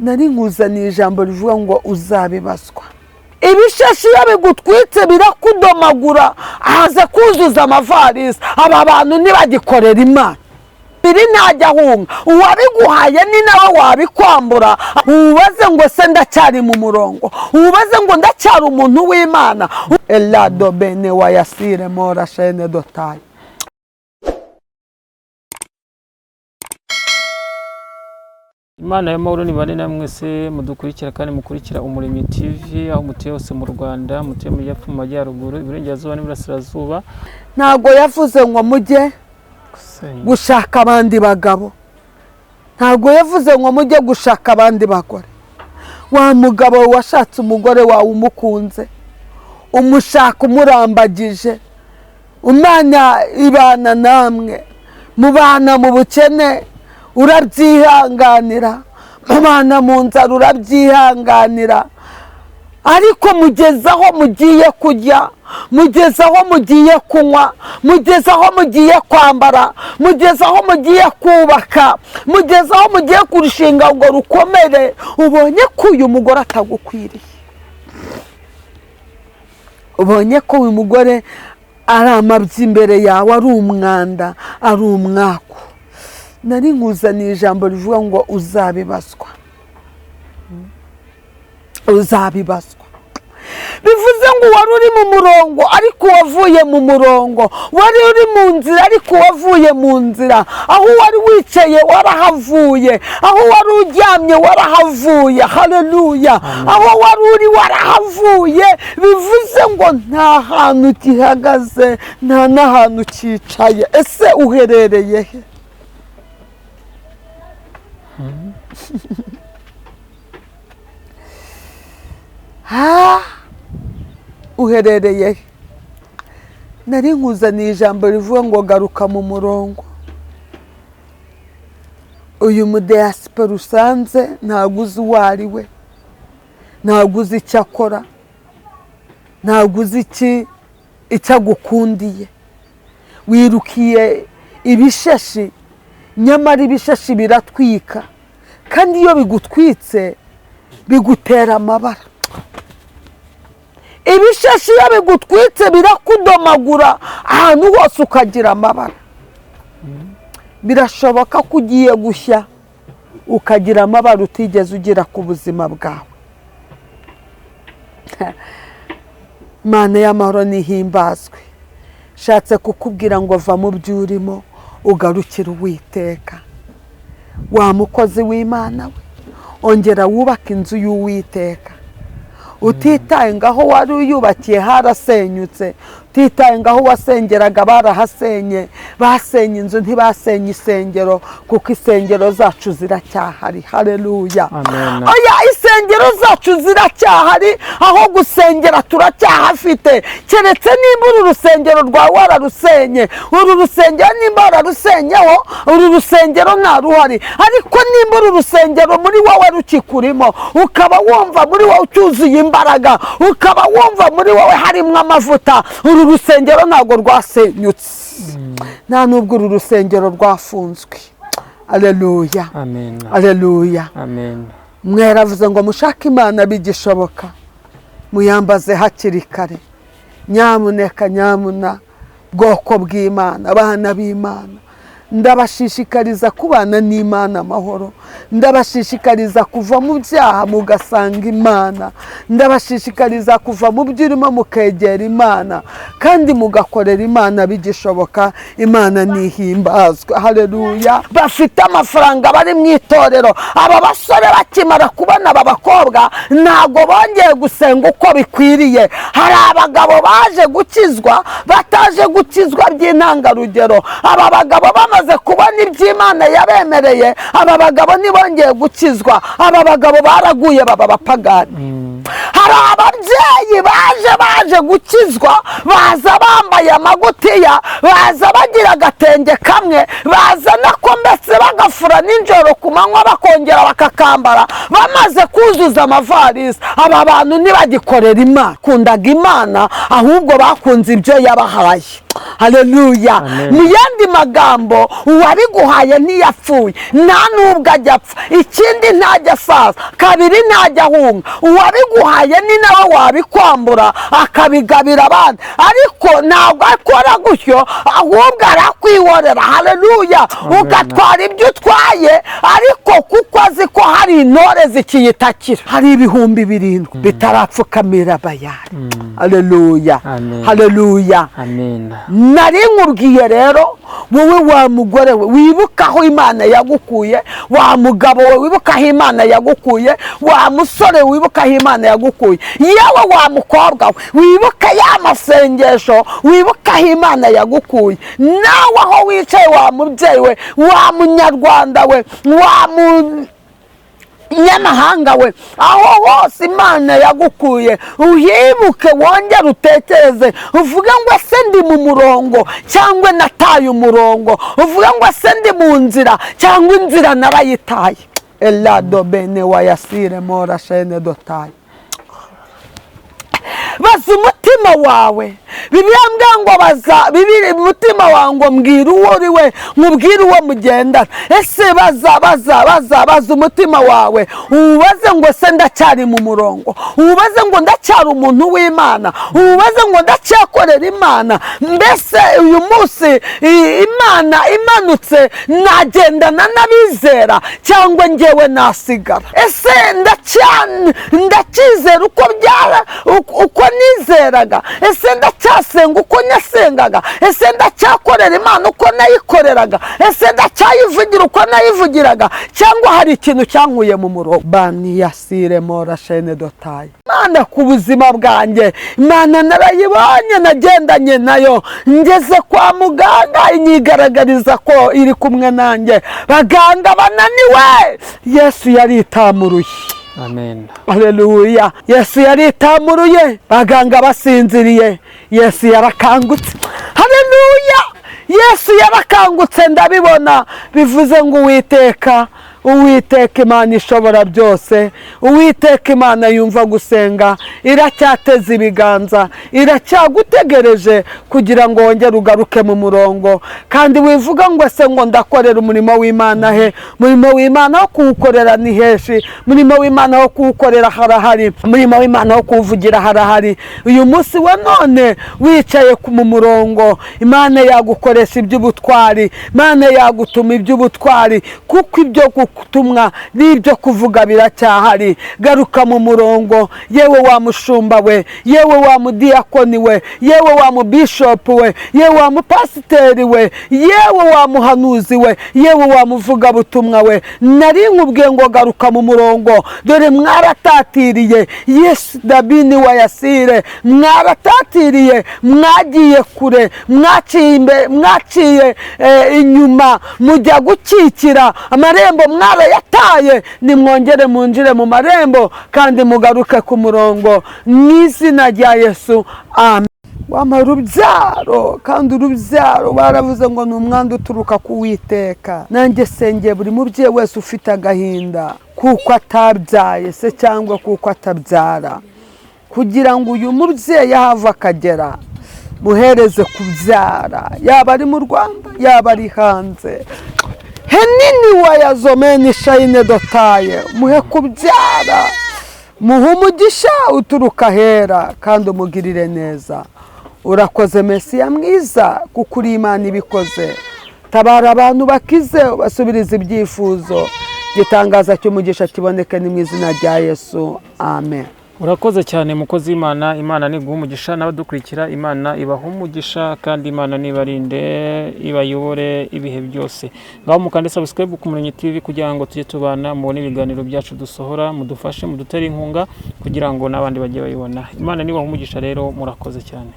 Nari nkuzaniye ijambo rivuga ngo uzabibazwa. Ibishashi iyo bigutwitse birakudomagura, ahaze kuzuza amavarisi. Aba bantu ntibagikorera Imana. Biri ntajya ahunga, uwabiguhaye ni nawe wabikwambura. Ubaze ngo se ndacyari mu murongo, ubaze ngo ndacyari umuntu w'Imana. Elado bene wayasire mora shene dotayi. Imana y'amahoro nibane namwe mwese mudukurikira kandi mukurikira Umuremyi TV, aho mutuye hose mu Rwanda, mutuye mu majyepfo, mu majyaruguru, iburengerazuba n'iburasirazuba. Ntabwo yavuze ngo mujye gushaka abandi bagabo, ntabwo yavuze ngo mujye gushaka abandi bagore. Wa mugabo washatse umugore wawe umukunze, umushaka umurambagije, Imana ibana namwe, mubana mu bukene urabyihanganira, mubana mu nzara urabyihanganira, ariko mugeze aho mugiye kurya, mugeze aho mugiye kunywa, mugeze aho mugiye kwambara, mugeze aho mugiye kubaka, mugeze aho mugiye kurushinga ngo rukomere, ubonye ko uyu mugore atagukwiriye, ubonye ko uyu mugore ari amabyi imbere yawe, ari umwanda, ari umwaku. Nari nkuzaniye ijambo rivuga ngo uzabibazwa. Uzabibazwa bivuze ngo wari uri mu murongo ariko wavuye mu murongo, wari uri mu nzira ariko wavuye mu nzira, aho wari wicaye warahavuye, aho wari uryamye warahavuye. Haleluya! Aho wari uri warahavuye. Bivuze ngo nta hantu gihagaze, nta n'ahantu cyicaye. Ese uherereye he? Uherereye he? Nari nkuzaniye ijambo rivuga ngo garuka mu murongo. Uyu mudiyasipora usanze ntabwo uzi uwo ari we, ntabwo uzi icyo akora, ntabwo uzi icyo agukundiye. Wirukiye ibishashi, nyamara ibishashi biratwika, kandi iyo bigutwitse bigutera amabara. Ibishashi iyo bigutwitse birakudomagura ahantu hose ukagira amabara. Birashoboka ko ugiye gushya ukagira amabara utigeze ugira ku buzima bwawe. Imana y'amahoro nihimbazwe. Nshatse kukubwira ngo va mu byo urimo ugarukire Uwiteka. Wa mukozi w'Imana we, ongera wubake inzu y'Uwiteka. Utitaye ngaho wari uyubakiye harasenyutse, utitaye ngaho wasengeraga barahasenye, basenye inzu ntibasenye isengero, kuko isengero zacu ziracyahari. Haleluya! Oya, isengero zacu ziracyahari, aho gusengera turacyahafite. Keretse nimba uru rusengero rwawe wararusenye, uru rusengero nimba wararusenyeho, uru rusengero nta ruhari. Ariko nimba uru rusengero muri wowe rukikurimo, ukaba wumva muri wowe ucyuzuye imbaraga, ukaba wumva muri wowe harimo amavuta, uru rusengero ntabwo rwasenyutse, nta nubwo uru rusengero rwafunzwe. Aleluya, aleluya. Mweravuze ngo mushake Imana bigishoboka, muyambaze hakiri kare. Nyamuneka, nyamuna, bwoko bw'Imana, abana b'Imana, ndabashishikariza kubana n'Imana amahoro, ndabashishikariza kuva mu byaha mugasanga Imana, ndabashishikariza kuva mu byo urimo mukegera Imana, kandi mugakorera Imana bigishoboka. Imana nihimbazwe. Haleluya! Bafite amafaranga bari mu itorero. Aba basore bakimara kubona aba bakobwa ntabwo bongeye gusenga uko bikwiriye. Hari abagabo baje gukizwa bataje gukizwa by'intangarugero. Aba bagabo bamaze kubona iby'Imana yabemereye, aba bagabo ntibongeye gukizwa, aba bagabo baraguye baba abapagani. Hari Hari ababyeyi baje gukizwa, baza bambaye amagutiya, baza bagira agatenge kamwe, baza nako mbese bagafura nijoro, ku manywa bakongera bakakambara, bamaze kuzuza amavarisi. Aba bantu ntibagikorera Imana, kundaga Imana, ahubwo bakunze ibyo yabahaye. Haleluya. Amen. Mu yandi magambo, uwabiguhaye ntiyapfuye, nta nubwo ajya apfa. Ikindi, ntajya asaza kabiri, ntajya ahunga. Uwabiguhaye ni nawe wabikwambura akabigabira abandi, ariko ntabwo akora gutyo, ahubwo arakwihorera. Haleluya. Amen. Ugatwara ibyo utwaye, ariko kuko azi ko hari intore zikiyitakira, hari 7000 bitarapfukamira Bayari. Haleluya. Amen. Haleluya. Amen. Nari nkubwiye rero, wowe wa mugore we, wibuka aho Imana yagukuye, wa mugabo we, wibuka aho Imana yagukuye, wa musore, wibuka aho Imana yagukuye, yewe wa mukobwa we, wibuka ya masengesho, wibuka aho Imana yagukuye. Nawe aho wicaye, wa mubyeyi we, wa munyarwanda we, wa mu nyamahanga we, aho hose Imana yagukuye uyibuke, wongere utekereze, uvuge ngo: "Ese ndi mu murongo cyangwa nataye umurongo?" Uvuge ngo: "Ese ndi mu nzira cyangwa inzira narayitaye?" Elado bene wayasire mora shene dotaye. Baza umutima wawe. Bibiliya mbwira ngo baza bibiri umutima wawe ngo: "Mbwira uwo uri we, nkubwire uwo mugendana." Ese baza, baza, baza, baza umutima wawe, uwubaze ngo: "Ese ndacyari mu murongo?" Uwubaze ngo: "Ndacyari umuntu w'Imana?" Uwubaze ngo: "Ndacyakorera Imana?" Mbese uyu munsi Imana imanutse, nagendana n'abizera cyangwa ngewe nasigara? Ese ndacyizera uko byara uko nizeraga? Ese ndacyasenga uko nasengaga? Ese ndacyakorera Imana uko nayikoreraga? Ese ndacyayivugira uko nayivugiraga, cyangwa hari ikintu cyankuye mu murongo? Bani yasire mora shene dotaye. Imana ku buzima bwanjye, Imana narayibonye, nagendanye nayo, ngeze kwa muganga inyigaragariza ko iri kumwe nanjye. Baganga bananiwe, Yesu yaritamuruye. Amen. Haleluya. Yesu yaritamuruye, baganga basinziriye, Yesu yarakangutse. Haleluya. Yesu yarakangutse, ndabibona. Bivuze ngo Uwiteka, Uwiteka Imana ishobora byose, Uwiteka Imana yumva gusenga, iracyateze ibiganza, iracyagutegereje kugira ngo wongere ugaruke mu murongo. Kandi wivuga ngo: "Ese ngo ndakorera umurimo w'Imana he?" Umurimo w'Imana wo kuwukorera ni henshi, umurimo w'Imana wo kuwukorera harahari, umurimo w'Imana wo kuwuvugira harahari. Uyu munsi wa none wicaye mu murongo, Imana yagukoresha iby'ubutwari, Imana yagutuma iby'ubutwari, kuko ibyo gutumwa n'ibyo kuvuga biracyahari. Garuka mu murongo, yewe wa mushumba we, yewe wa mudiyakoni we, yewe wa mubishopu we, yewe wa mupasiteri we, yewe wa muhanuzi we, yewe wa muvugabutumwa we. Nari nkubwiye ngo garuka mu murongo. Dore mwaratatiriye, Yesu dabini wa yasire, mwaratatiriye, mwagiye kure, mwaciye imbere, mwaciye inyuma, mujya gukikira amarembo, mwarayataye. Nimwongere munjire mu marembo kandi mugaruke ku murongo, mu izina rya Yesu, amen. Wampa urubyaro, kandi urubyaro baravuze ngo ni umwanda uturuka ku Witeka. Nanjye sengeye buri mubyeyi wese ufite agahinda kuko atabyaye se cyangwa kuko atabyara, kugira ngo uyu mubyeyi aho ava akagera muhereze kubyara, yaba ari mu Rwanda, yaba ari hanze. Henini wayazomeni shayine dotaye, muhe kubyara, muhe umugisha uturuka ahera, kandi umugirire neza. Urakoze Mesiya mwiza, kuko uri Imana ibikoze. Tabara abantu, bakize, ubasubirize ibyifuzo, igitangaza cy'umugisha kiboneke, ni mu izina rya Yesu, amen. Urakoze cyane, mukozi w'Imana. Imana niguha umugisha, n'abadukurikira Imana ibaha umugisha, kandi Imana nibarinde, ibayobore ibihe byose. Ngaho mukande subscribe ku Muremyi TV kugira ngo tujye tubana, mubone ibiganiro byacu dusohora, mudufashe, mudutere inkunga kugira ngo n'abandi bajye bayibona. Imana nibaha umugisha rero, murakoze cyane.